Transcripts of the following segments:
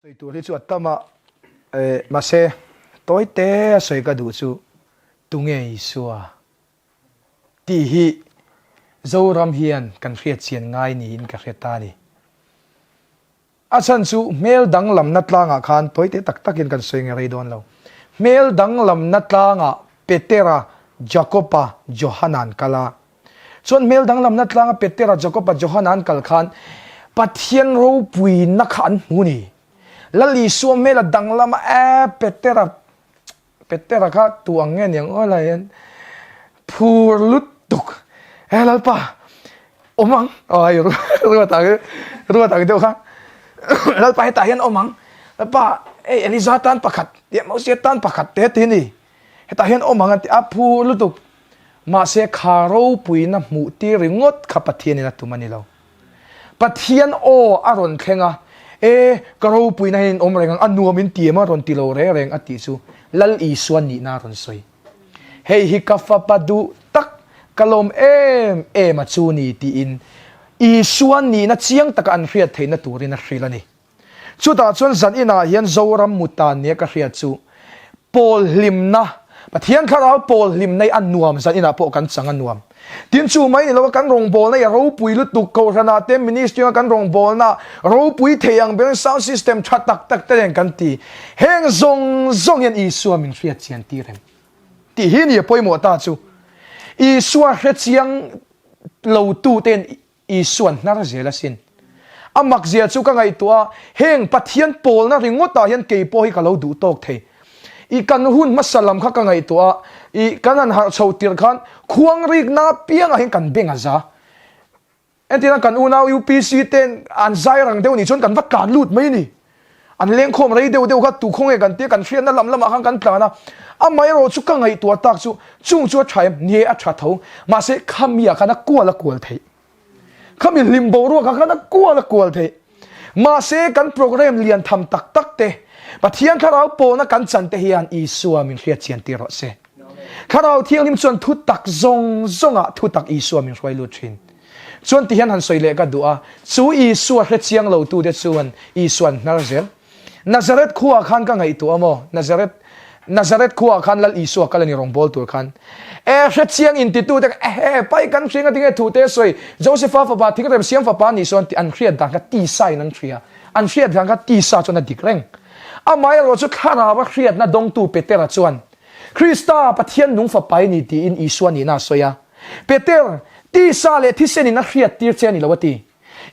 Sawi tur hi chu a tam a, mahse tawi te a sawi ka duh chu tunge Isua tih hi Zoram hian kan hriat chian ngai niin ka hre ta a ni. A chhan chu hmel danglamna tlangah khan tawi te tak takin kan sawi nge rei dawn lo. Hmel danglamna tlangah Petera, Jakoba, Johana an kal a. Chuan hmel danglamna tlanga Petera, Jakoba, Johana an kal khan Pathian ropuina kha an hmu ni. Lal Isua hmel a danglam a, eh Petera, Petera kha tu ang nge niang aw lai hian phur lutuk, eh Lalpa awm ang, aw hei ruat ang ruat ang deuh kha, Lalpa hetah hian awm ang, Lalpa hei Eliza tan pakhat, Mosia tan pakhat te ti ni. Hetah hian awm ang a ti a, phur lutuk. Mahse kha ropuina hmuh tir ringawt kha Pathianin a tum a ni lo. Pathian aw a rawn thleng a, E, ka ropuina hian in awm reng ang, a nuam in ti em a rawn ti lo reng reng a tih chu Lal Isua nihna a rawn sawi. Hei hi ka fapa duh tak, ka lawm em em a chu ni tiin Isua nihna chiang taka an hriat theihna turin a hrilh a ni. Chutah chuan zan inah hian Zoram mutan nia ka hriat chu pawl hlimna, Pathian thlarau pawl hlimna hi a nuam zan inah pawh kan chang a nuam. Tin chu mai ni lo a kan rawngbawlna hi a ropui lutuk, Kohhranah te ministry anga kan rawngbawlna ropui thei ang berin sound system tha tak tak te nen kan ti. Heng zawng zawng hian Isua min hriat chian tir em? Tih hi ni a pawimawh ta chu. Isua hrechiang lo tu ten Isuan hnar zel asin. A mak zia chu ka ngaihtuah a, heng Pathian pawlna ringawtah hian kei pawh hi ka lo duh tawk thei. I kan hun hmasa lam kha ka ngaihtuah a, i kan han harh chho tirh khan khuang rikna apiangah hian kan beng a za. Entirna kan unau UPC ten an zai rang deuh nih chuan kan va tlan lut mai a ni. An lengkhawm rei deuh deuh kha tu khaw nge kan tia kan hriatna lam lamah khan kan tlan a, amaherawh chu ka ngaihtuah tak chu chung chu a tha em? Ni e a tha tho, mahse khami ah khan a kual a kual theih. Khami hlim boruak ah khan a kual a kual theih. Mahse kan program lian tham tak tak te, Pathian thlarau pawlna kan chan te hian Isua min hriat chian tir rawh se. Thlarau Thianghlim chuan thu tak zawng zawngah thu tak Isua min hruai lut thin. Chuan ti hian han sawi leh ka duh a, chu Isua hre chiang lo tute chuan Isua an hnar zel. Nazareth khuaah khan ka ngaihtuah maw? Nazareth Nazareth khuaah khan Lal Isua kal a ni rawngbâwl tur khan. E, hre chiang intitute kha, ehe, pai kan hring a tinge thute sawi, Josepha fapa, thingrem siam fapa nih sawn tih an hriat dan kha tisa in an hria. An hriat dan kha tisa chuan a dik reng. Amaherawh chu thlarau a hriatna dawngtu Petera chuan, Krista, Pathian nung fapa i ni tiin Isua nihna a sawi a. Peter, tisa leh thisenin a hriat tir che a ni lo a ti.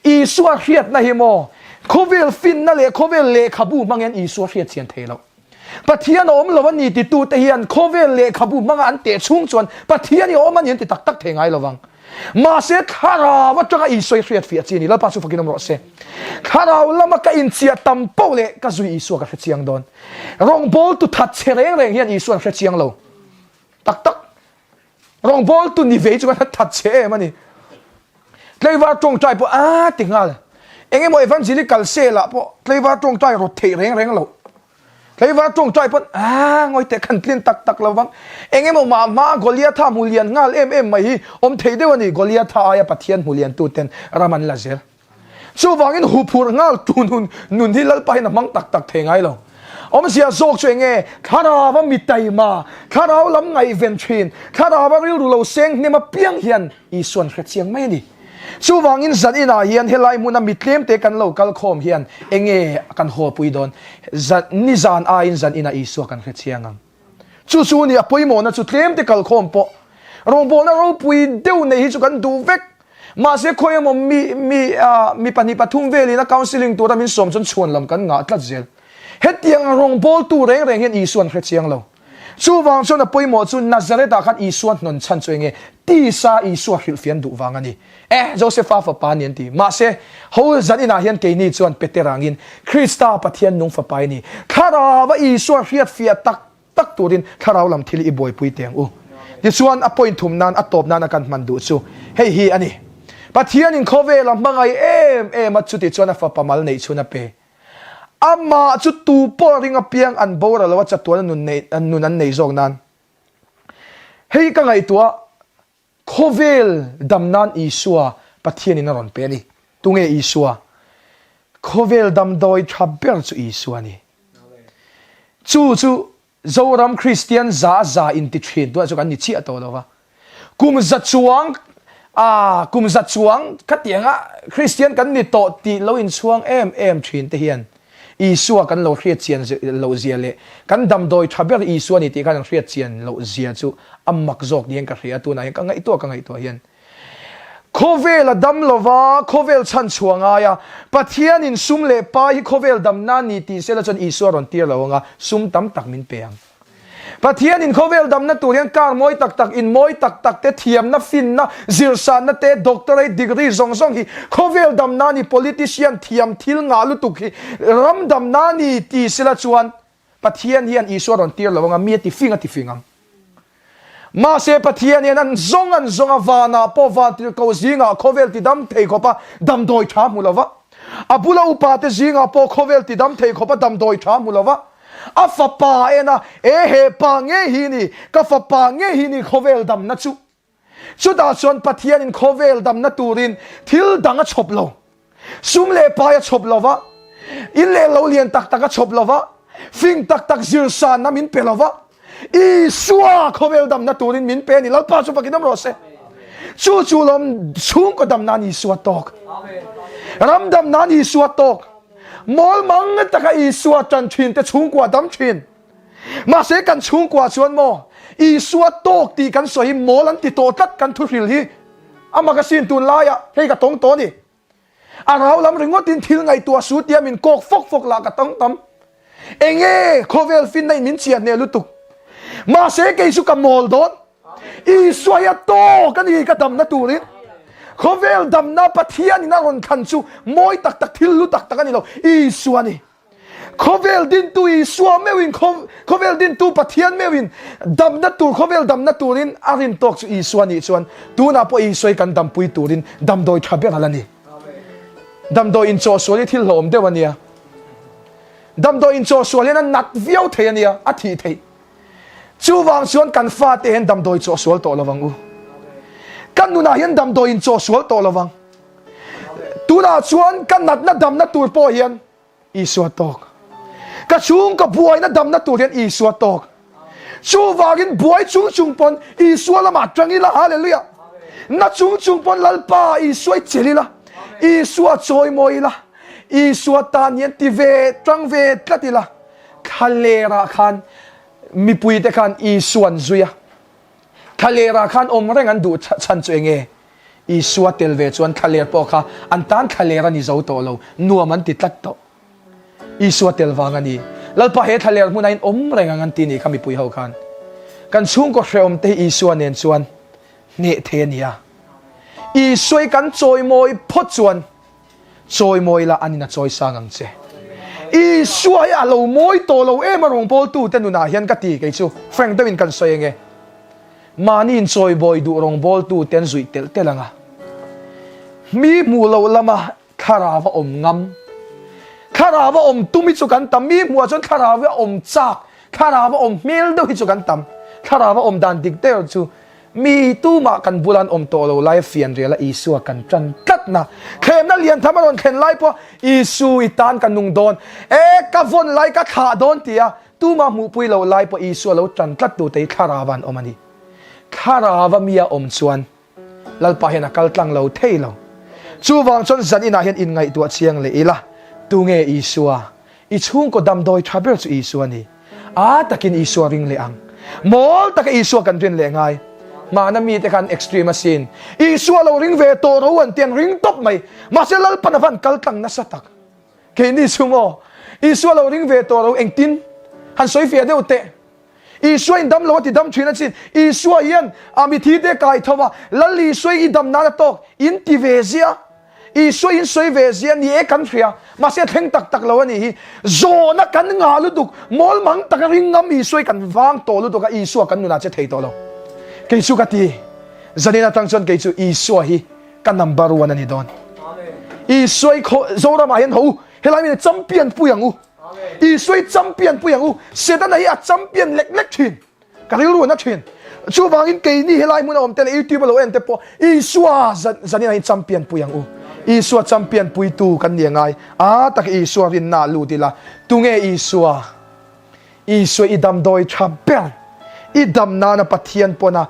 Isua hriatna hi maw? Khawvel finna leh khawvel lehkhabu hmangin Isua hriat chian thei lo. Pathian a awm lo a ni titute hian khawvel lehkhabu hmanga an teh chhung chuan Pathian i awm a ni an ti tak tak thei ngai lo vang. Mahse thlarau atanga Isua i hriat fiah chi a ni. Lalpa chu fakin awm rawh se. Thlarau lama ka inchiah tam poh leh ka zui Isua ka hre chiang dawn. Rawngbawltu that che reng reng hian Isua an hre chiang lo. Tak tak. Rawngbawltu ni ve chu kan that che em a ni. Tleivar tawngtai pawh a ti nghal. Eng emaw evangelical cell ah pawh tleivar tawngtai rawt theih reng reng lo. Tleivar tawngtai pawn a ngawi teh kan tlin tak tak lo vang. Eng emaw mah hma Goliatha hmu lian nghal em em mai hi awm thei deuh a ni. Goliatha aia Pathian hmu lian tu ten ram an la zel. Chuvangin huphurh nghal tu nun nun hi Lalpa hian a hmang tak tak thei ngai lo. Awmzia zawk chu eng nge? Thlarau a mi taima, thlarau lam ngaihven thin, thlarau a rilru lo seng hnem apiang hian Isuan hre chiang mai a ni. Chuvangin zan inah hian helai hmuna mi tlemte kan lo kal khawm hian eng nge kan hawpui dawn? Zan ni zan aiin zan inah Isua kan hre chiang ang. Chu chu ni a pawimawhna chu tlemte kal khawm pawh rawngbawlna ropui deuh nei hi chu kan duh vek. Mahse khawi emaw mi mi mi 2 3 velin a counselling tura min sawm chuan chhuan lam kan ngah tlat zel. Hetiang rawngbawltu reng reng hian Isua an hre chiang lo. Chuvang chuan a pawimawh chu Nazareth-ah khan Isua hnawn chhan chu enge tisa Isua hrilhfian duh vang a ni. Eh, Josepha fapa a ni an ti. Mahse, ho zan inah hian keini chuan Peter angin Krista Pathian nung fapa i ni. Thlarau-a Isua hriatfiah tak tak turin thlarau lam thil i buaipui teh ang u. Tichuan, a point thum nan, a tawp nana kan hman duh chu hei hi a ni. Pathianin khawvela hmangaih em em a, chuti chuan a fapa mal neih chhun a pe. Amah chu tu pawh ring apiang an boral lo a, chatuan nun nei, nun an nei zawk nan. Hei ka ngaihtuah khawvel dam nan Isua Pathianin a rawn pe a ni. Tunge Isua? Khawvel damdawi tha ber chu Isua a ni. Chu chu Zoram Kristian za za inti thin tunah chu kan ni chiah tawh lo va. Kum za chuang ah kum za chuang khatianga Kristian kan ni tawh tih lo inchhuang em em thin te hian Isua kan lo hriat chian loh zia leh kan damdawi tha ber Isua ni tih khan an hriat chian loh zia chu a mak zawk niin ka hria tunah hian ka ngaihtuah ka ngaihtuah hian Khawvel a dam lova, khawvel chhan chhuah ngai a, Pathianin sum leh pai hi khawvel damna ni tih sela chuan Isua rawn tir lo anga sum tam tak min pe ang. Pathianin khawvel damna tur hian car mawi tak tak, in mawi tak tak te, thiamna, finna, zirsanna te, doctorate degree zawng zawng hi khawvel damna ni, politician thiam thil ngah lutuk hi ram damna ni ti sela chuan Pathian hian Isua rawn tir lo anga mi a ti fing a ti fing ang. Mahse Pathian hian an zawng an zawng a, vanah pawh vantirhkoh zingah khawvel ti dam thei khawpa damdawi tha hmu lova, a bula upate zingah pawh khawvel ti dam thei khawpa damdawi tha hmu lova, a fapa en a, E he pa ngei hi ni, ka fapa ngei hi ni khawvel damna chu. Chutah chuan Pathianin khawvel damna turin thil dang a chhawp lo. Sum leh pai a chhawp lo va, in leh lo lian tak tak a chhawp lo va, fing tak tak zir sanna min pe lo va, Isua khawvel damna turin min pe a ni. Lalpa chu fakin awm rawh se. Chu chu lawm chhungkaw dam nan Isua tawk. Ram dam nan Isua tawk. Mawl mang taka Isua tan thin te chhungkua dam thin. Mahse kan chhungkua chuan maw Isua tawk tih kan sawi hi mawl an ti tawh tlat kan thuhril hi a magazine tun laiah hei ka tawng tawh a ni. A rau lam ringawtin thil ngaihtuah su tia min kawk fawk fawk lah ka tawng tam. Enge khawvel finna in min chiah hneh lutuk. Mahse kei chu ka mawl dawn. Isua hi a tawk a ni ka damna turin. Khawvel damna Pathian in a rawn thlan chu mawi tak tak thil hlu tak tak a ni lo. Isua a ni. Khawvel dintu Isua meuhin khawvel dintu Pathian meuhin damna tur khawvel damna turin a rin tawk chu Isua nih chuan tunah pawh Isua hi kan dampui turin damdawi tha ber a la ni. Damdawi inchawhsual hi thil hlawm deuh a nia. Damdawi inchawhsual hian a nat viau thei a nia, a thih theih. Chuvang chuan kan fate hian damdawi chawhsual tawh lovang u. Kan nunah hian damdawi inchawhsual tawh lovang. Tunah chuan ka natna damna tur pawh hian Isua tawk. Ka chhung ka buaina damna tur hian Isua tawk. Chuvangin buai chung chung pawn Isua lamah tang ila, Hallelujah. Na chung chung pawn Lalpa Isua i chelh ila, Isua chawimawi ila, Isua tan hian ti ve tang ve tlat ila. Thlalerah khan mipuite khan Isua an zui a. Thlalerah khan awm reng an duh chhan chu enge? Isua tel ve chuan thlaler pawh kha an tan thlaler a ni zo tawh lo, nuam an ti tlat tawh. Isua tel vang a ni. Lalpa he thlaler hmunah in awm reng ang an ti nih kha mipui ho khan. Kan chhungkaw hrehawm te hi Isua nen chuan hneh thei a ni a. Isua i kan chawimawi phawt chuan chawimawi la anin a chawi sang ang che. Isua hi a lo mawi tawh lo em a rawngbawltu te nunah hian ka ti kei chu frank deuhin kan sawi ange. Mahni inchawibawi duh rawngbawltu te an zuih telh telh ang a. Mi hmuh loh lama thlarau a awm ngam. Thlarau a awm tum hi chu kan tam. Mi hmuhah chuan thlarau a awm chak, thlarau a awm hmel deuh hi chu kan tam. Thlarau a awm dan dik deuh chu mi tumah kan bula an awm tawh lo laia fianriala Isua kan tan tlatna. Thlemna lian tham a rawn thlen lai pawh Isu i tan ka nung dawn e, ka vawn lai ka thlah dawn tia Tumah hmuhpui loh lai pawh Isua lo tan tlat tu te hi thlarau an awm a ni. Thlarau a mi a awm chuan Lalpa hian a kal tlang lo thei lo. Chuvang chuan zan inah hian inngaihtuah chiang leh ila, tunge Isua? I chhungkaw damdawi tha ber chu Isua a ni. A takin Isua ring leh ang. Mawl taka Isua kan rin leh ngai. Hmana mite khan extreme asin. Isua lo ring ve tawh ro an ti an ring tawp mai. Mahse Lalpan a van kal tlang nasa tak. Keini chu maw Isua lo ring ve tawh lo engtin han sawi fiah deuh teh. Isua in dam lo a ti dam thin a chin. Isua hian a mithi te kai tho va, Lal Isua i dam nan a tawk in ti ve zia. Isua in sawi ve zia ni e kan hria. Mahse a thleng tak tak lo a nih hi. Zawhna kan ngah lutuk, mawl mang taka ring ngam Isua i kan vang tawh lutuk a, Isua kan nunah che thei tawh lo. Kei chu ka ti, zanin atang chuan kei chu Isua hi Ka number one a ni dawn. Isua i khaw Zoramah hian ho helai mi champion pui ang u. Isua i champion pui ang u. Setana hi a champion lek lek thin. Ka rilru a na thin. Chuvangin keini helai hmun a awm te leh YouTube a lo en te pawh Isua zanin ah hian champion pui ang u. Isua champion puitu kan ni a ngai. A tak Isua rinna ah lut ila. Tunge Isua? Isua i damdawi tha ber. I dam nana Pathian pawn a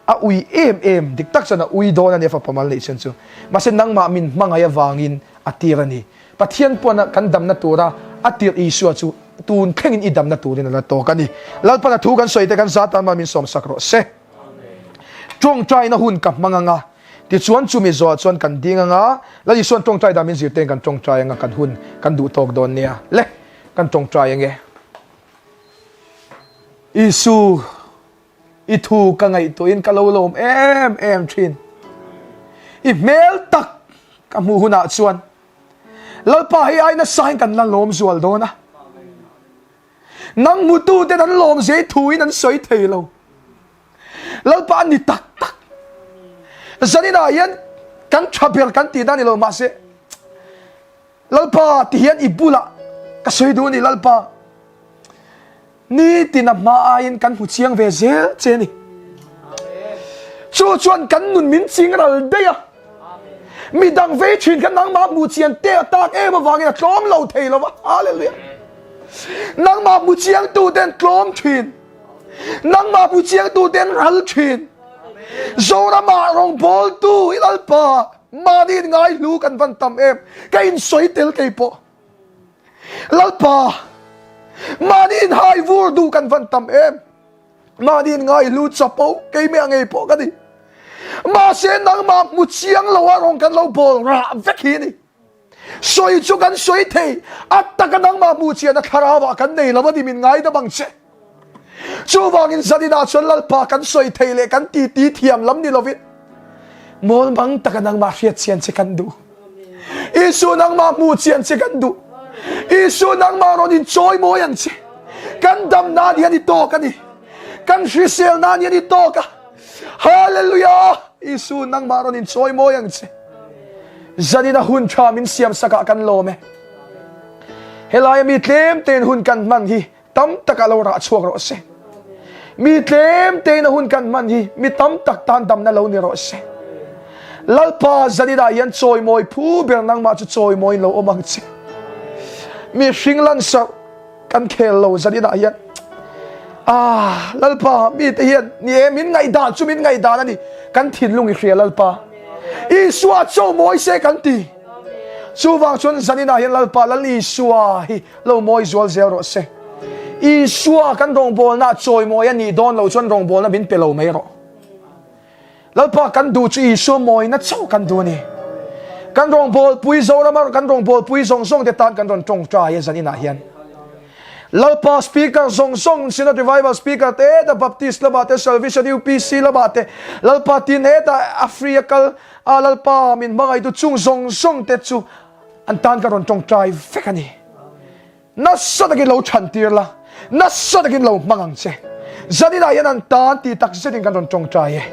a ui em em, dik tak chuan a ui dawn a ni a fapa mal neih chhan chu. Mahse nangmah min hmangaih avangin a tir a ni. Pathian pawn a kan damna tura a tirh Isua chu tun thlengin i damna turin a la tawk a ni. Lalpan a thu kan sawi te kan za tan mal min sawmsak rawh se. Tawngtaina hun ka hmang anga, tichuan chumi zawhah chuan kan ding anga, Lal Isua'n tawngtai dan min zirtein kan tawngtai anga kan hun kan duh tawk dawn nia. Le, kan tawngtai ange. Isu, i thu ka ngaihtuahin ka lo lawm em em thin. I hmel tak ka hmuh hunah chuan Lalpa hei ai nasain kan la lawm zual dawn a. Nang hmutu ten an lawm zei thuin an sawi thei lo. Lalpa an ni tak tak. Zaninah hian kan tha ber kan tih dan ni lo mahse Lalpa ti hian i bulah ka sawi duh a ni Lalpa. Nitin a hma aiin kan hmu chiang ve zel che a ni. Chu chuan kan nun min ching ral daih a. Midang vei thin kha nangmah hmu chian te a tak em avangin a tlawm lo thei lo va. Hallelujah. Nangmah hmu chiang tu ten tlawm thin. Nangmah hmu chiang tu ten ral thin. Zoramah rawngbawltu i Lalpa mahni in ngai hlu kan van tam em. Ka insawi tel kei pawh. Lalpa, mahni in hai vur duh kan van tam em. Mahni in ngai hlu chapo keimah ngei pawh ka ni. Mahse nangmah hmu chiang lo a rawng kan lo bawl rah vek hi ni. Sawi chu kan sawi thei, a taka nangmah hmu chian a thlarau ah kan nei lo a ni min ngaidam ang che. Chuvangin zaninah chuan Lalpa kan sawi thei leh kan titi thiam lam ni lovin mawlmang taka nangmah hriat chian che kan duh. Isu nangmah hmuh chian che kan duh. Isu nangmah rawn in chawi mawi ang che. Kan dam nan hian i tawk a ni. Kan hrisel nan hian i tawk a. Hallelujah! Isu nangmah rawn in chawi mawi ang che. Zanina hun tha min siam sakah kan lawm e. Helai mi tlem tein hun kan hman hi tam tak ah lo rah chhuak rawh se. Mi tlem tein a hun kan hman hi mi tam tak tan damna lo ni rawh se. Lalpa zanin ah hian chawimawi phu ber nangmah chu chawimawiin lo awm ang che. Mi hring lansarh kan khel lo zanin ah hian. Ah, Lalpa mi te hian ni e min ngaihdan chu min ngaihdan a ni. Kan thinlung i hria Lalpa. Isua chawimawi se kan ti. Chuvang chuan zanin ah hian Lalpa Lal Isua hi Lo mawi zual zel rawh se. Isua kan rawngbawlna chawimawi a nih dawn lo chuan rawngbawlna min pe lo mai rawh. Lalpa kan duh chu Isua mawina chauh kan duh a ni. Kan rawngbawlpui Zorama kan rawngbawlpui zawng zawng te tan kan rawn tawngtai a zan inah hian. Lalpa speaker zawng zawng Synod Revival speaker te heta Baptist lamah te Salvation UPC lamah te Lalpa tin heta a free a kal a Lalpa min hmangaihtu chung zawng zawng te chu An tan ka rawn tawngtai vek a ni. Nasa takin lo chhan tir la, nasa takin lo hmang ang che. Zaninah hian an tan ti tak zetin kan rawn tawngtai e.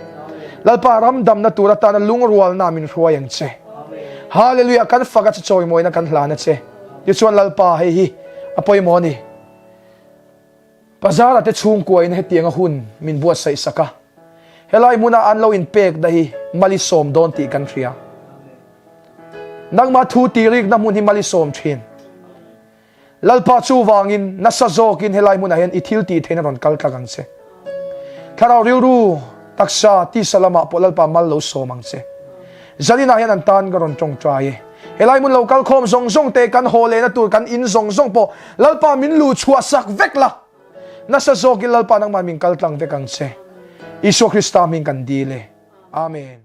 Lalpa ram damna tur atana lungrualna min hruai ang che. Hallelujah kan fak a che chawimawina kan hlan a che. Tichuan Lalpa hei hi a pawimawh a ni. Bazar-a te chhungkuain hetianga hun min buatsaih sak a, helai hmuna an lo inpekna hi mal i sawm dawn tih kan hria. Nangmah thu tirikna hmun hi mal i sawm thin. Lalpa chuvangin nasa zawkin helai hmunah hian i thil tih theihna rawn kal tlak ang che. Thlarau rilru, taksa, tisa lamah pawh Lalpa mal lo sawm ang che. Zaninah hian an tan ka rawn tawngtai e. Helai hmun lo kal khawm zawng zawng te kan haw lehna tur kan in zawng zawng pawh Lalpa min luh chhuah sak vek la. Nasa zawkin Lalpa nangmah min kal tlang vek ang che. Isua Krista hming kan dil e. Amen.